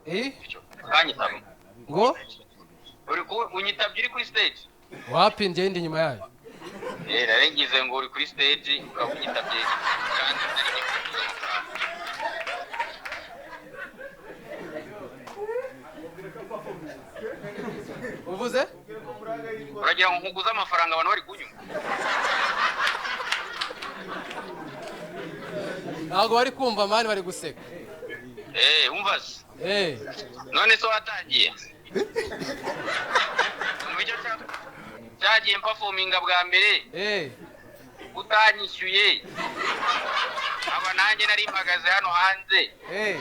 Eh? Ukanyitaba. Ngo? Uri unyitabye uri kuri stage? Wapi, njye ndi inyuma yayo. Eh, nari ngize ngo uri kuri stage ukaba unyitabye kandi nari ngiye kuguza amafaranga. Uvuze? Uragira ngo nkuguze amafaranga abantu bari kunyumva? Ntabwo bari kumva man, bari guseka. Eh, umva se. Eh. None se watangiye? Mu byo cyagiye mpafominga bwa mbere. Eh. Utanyishyuye. Aba nanjye nari mpagaze hano hanze. Eh.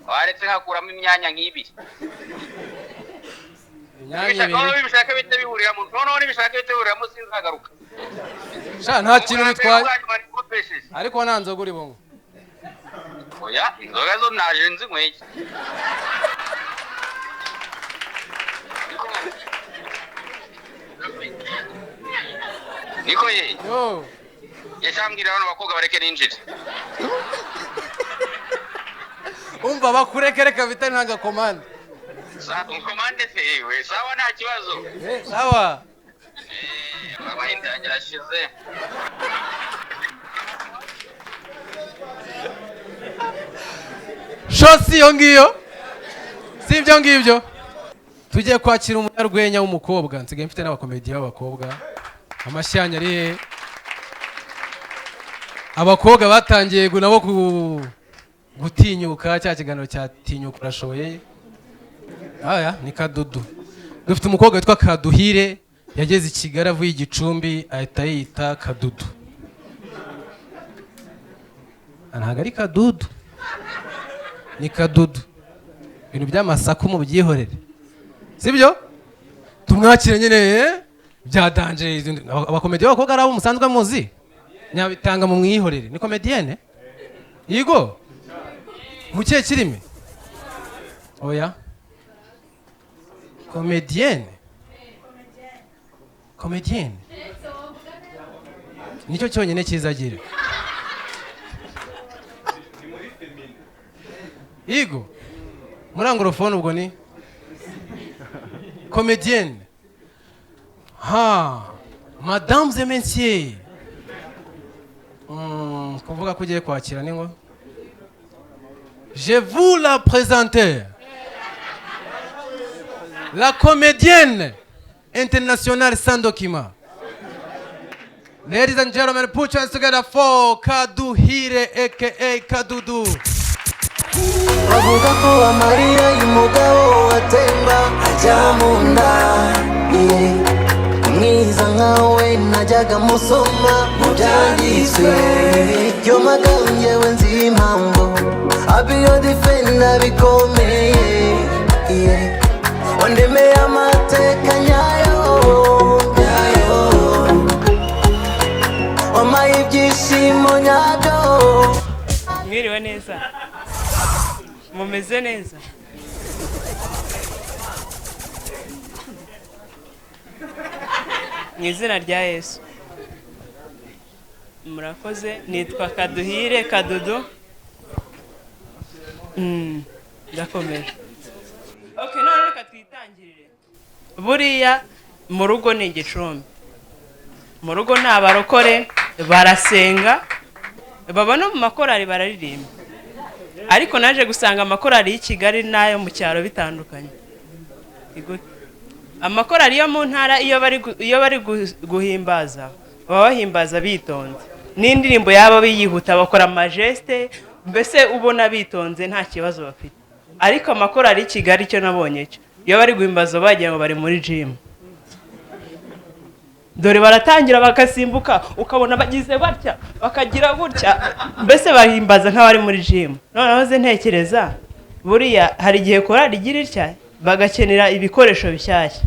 Waretse nkakuramo imyanya nk'ibiri. Imyanya Noneho ibiri. nibishaka bihite bihuriramo. Noneho nibishaka bihite bihuriramo sinzagaruka. Sha, nta kintu bitwaye. Ubwa nyuma nikopesheje. Ariko nta nzoga uri bunywe. Oya, inzoga zo naje nzinyweye. Niko ye. Yo. Yashambwira bano bakobwa bareke ninjire. Umva bakureke, reka bitari nta komande. Komande se yewe, sawa nta kibazo. Eh, sawa. Eh, amayinite yanjye arashize. Show si iyo ngiyo. Si ibyo ngibyo. Tugiye kwakira umunyarwenya w'umukobwa. Nsigaye mfite n'abakomediya b'abakobwa. Amashyanya ari he? Abakobwa batangiye nabo gutinyuka cya kiganiro cya Tinyuka Urashoboye. Aya ni Kadudu. Dufite umukobwa witwa Kaduhire, yageze i Kigali avuye i Gicumbi ahita yita Kadudu. Ntabwo ari Kadudu, ni Kadudu. Ibintu by'amasaku mubyihorere, sibyo? Tumwakire nyine, bya danger. Abakomediye b'abakobwa ari abo musanzwe muzi, Nyabitanga mu mwihorere, ni komediyene yigo mu kihe kirimi? Oya, komediyene, komediyene nicyo cyonyine cyiza agira. Yigo muri anglophone ubwo ni comédienne. Ha, mesdames et messieurs, kuvuga ko ugiye kwakira ni ngo je vous la présente, la comédienne internationale sans document. Ladies and gentlemen, put your hands together for Kaduhire aka Kadudu. Bavuga ko amarira y'umugabo atemba ajya mu nda, yeah. Mwiza nkawe najyaga musoma mu byanditswe, yo magambo njyewe nzi impamvu abiyo defenda bikomeye, yeah. Wandemeye amateka nyayo nyayo, wampaye ibyishimo nyabyo. Mwiriwe neza, mumeze neza? Mu izina rya Yesu murakoze. Nitwa Kaduhire Kadudu. Ndakomeje. Okay, none reka twitangirire. Buriya mu rugo ni igicumbi, mu rugo ni abarokore barasenga, baba no mu makorari bararirimba, ariko naje gusanga amakorari y'i Kigali n'ayo mu cyaro bitandukanye. Amakorari yo mu ntara iyo bari guhimbaza baba bahimbaza bitonze, n'indirimbo yaba biyihuta bakora amajeste, mbese ubona bitonze nta kibazo bafite. Ariko amakorari y'i Kigali icyo nabonye cyo, iyo bari guhimbaza bagira ngo bari muri gym, dore baratangira bagasimbuka, ukabona bagize batya bakagira gutya, mbese bahimbaza nk'abari muri gym. Noneho ze ntekereza buriya hari igihe korari igira itya bagakenera ibikoresho bishyashya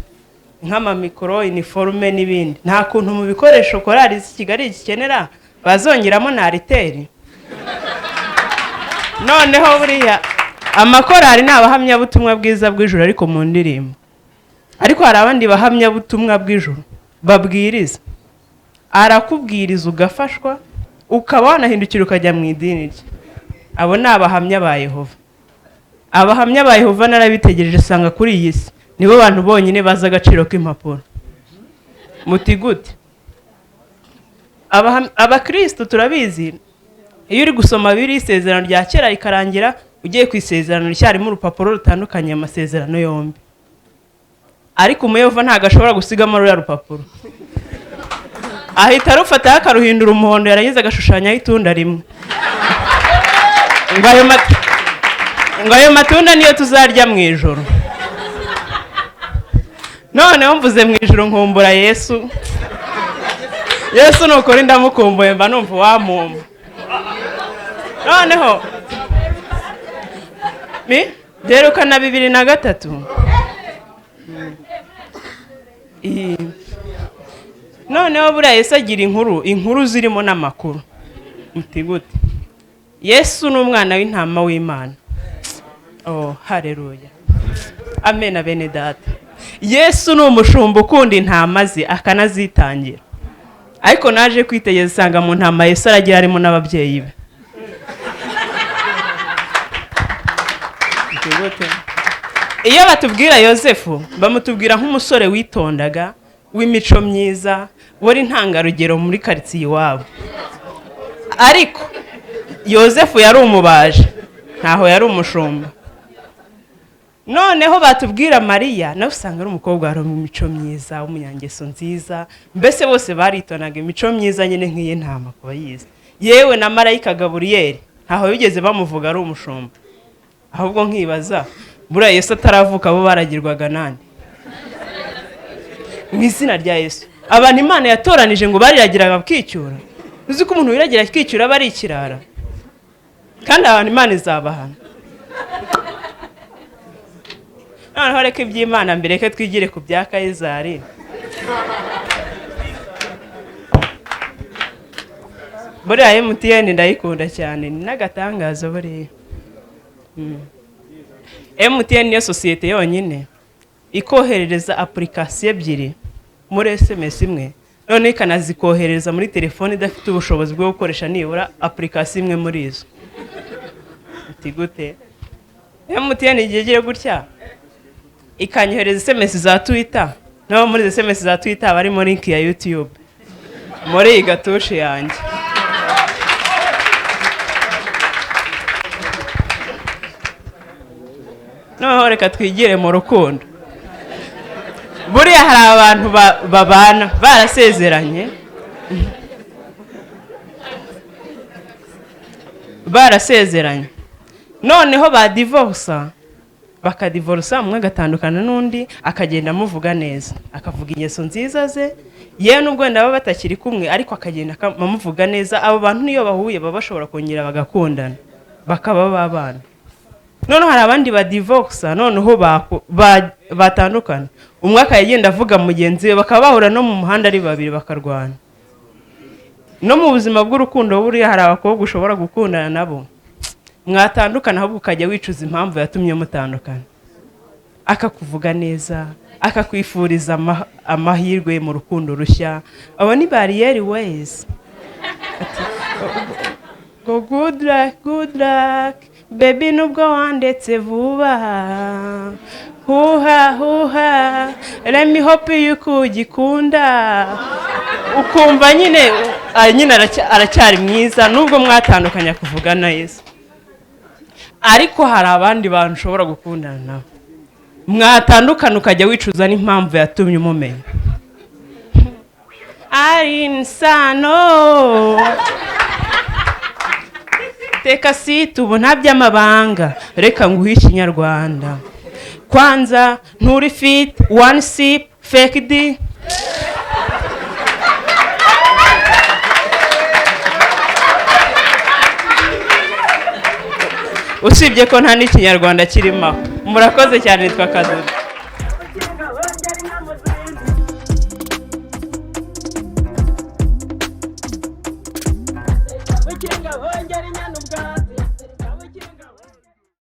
nk'amamikoro, iniforume n'ibindi. Nta kuntu mu bikoresho korari z'i Kigali zikenera bazongeramo na ariteri. Noneho buriya amakorari ni abahamyabutumwa bwiza bw'ijuru ariko mu ndirimbo, ariko hari abandi bahamyabutumwa bw'ijuru babwiriza, arakubwiriza ugafashwa, ukaba wanahindukira ukajya mu idini rye. Abo ni abahamya ba Yehova. Abahamya ba Yehova narabitegereje, usanga kuri iyi si nibo bantu bonyine bazi agaciro k'impapuro. Muti gute? Abakristo turabizi, iyo uri gusoma biri isezerano rya kera rikarangira, ugiye ku isezerano rishya harimo urupapuro rutandukanye amasezerano yombi, ariko umuyehova ntabwo ashobora gusigamo ruriya rupapuro, ahita arufataho akaruhindura umuhondo, yarangiza agashushanyaho itunda rimwe, ngo ayo matunda niyo tuzarya mu ijoro. Noneho mvuze mu ijoro nkumbura Yesu. Yesu ni ukuri ndamukumbuye, mba numva uwamumpa. Noneho derukana 2003. Noneho buriya Yesu agira inkuru zirimo n'amakuru. Muti gute? Yesu ni umwana w'intama w'Imana. Oh, haleluya, amen bene data. Yesu ni umushumba ukunda intama ze akanazitangira. Ariko naje kwitegereza usanga mu ntama Yesu aragira harimo n'ababyeyi be. Iyo batubwira Yosefu bamutubwira nk'umusore witondaga, w'imico myiza, wari intangarugero muri karitsiye iwabo. Ariko Yosefu yari umubaji, ntaho yari umushumba. Noneho batubwira Mariya nawe usanga ari umukobwa wari imico myiza, w'umunyangeso nziza, mbese bose baritonaga imico myiza nyine nk'iy'intama kuba yize. Yewe na marayika Gaburiyeli ntaho bigeze bamuvuga ari umushumba. Ahubwo nkibaza, buriya Yesu ataravuka bo baragirwaga nande? Mu izina rya Yesu, abantu Imana yatoranije ngo bariragiraga bakicyura. Uzi ko umuntu wiragira akicyura aba ari ikirara, kandi abantu Imana izabahana. Noneho reka iby'Imana mbere, reka twigire ku bya Kayizari. Buriya MTN ndayikunda cyane, ni n'agatangaza buriya. MTN niyo sosiyete yonyine ikoherereza application ebyiri muri SMS imwe, none ikanazikoherereza muri telefone idafite ubushobozi bwo gukoresha nibura application imwe muri izo. Uti gute? MTN igiye gutya ikanyohereza SMS za Twitter, naho muri SMS za Twitter barimo link ya YouTube muri iyi gatushi yanjye. Noneho reka twigire mu rukundo. Buriya hari abantu babana barasezeranye, noneho badivorsa, bakadivorsa, umwe agatandukana n'undi akagenda amuvuga neza, akavuga ingeso nziza ze, yewe nubwo wenda baba batakiri kumwe ariko akagenda amuvuga neza. Abo bantu niyo bahuye baba bashobora kongera bagakundana bakaba babana. Noneho hari abandi badivorsa, noneho batandukana, umwe akagenda avuga mugenzi we, bakaba bahura no mu muhanda ari babiri bakarwana. No mu buzima bw'urukundo buriya hari abakobwa ushobora gukundana nabo mwatandukana, ahubwo ukajya wicuza impamvu yatumye mutandukana. Akakuvuga neza, akakwifuriza amahirwe mu rukundo rushya. Abo ni barrier ways. Go good luck, good luck baby, nubwo wandetse vuba, huha huha, let me hope you kugikunda. Ukumva nyine nyine aracyari mwiza nubwo mwatandukanya kuvuga neza. Ariko hari abandi bantu ushobora gukundana nabo mwatandukana ukajya wicuza n'impamvu yatumye umumenya. Ari insano teka sita ubu nta by'amabanga, reka nguhe ikinyarwanda. Kwanza nturi fit one sip fake d. Usibye ko nta n'ikinyarwanda kirimo. Murakoze cyane, nitwa Kadudu.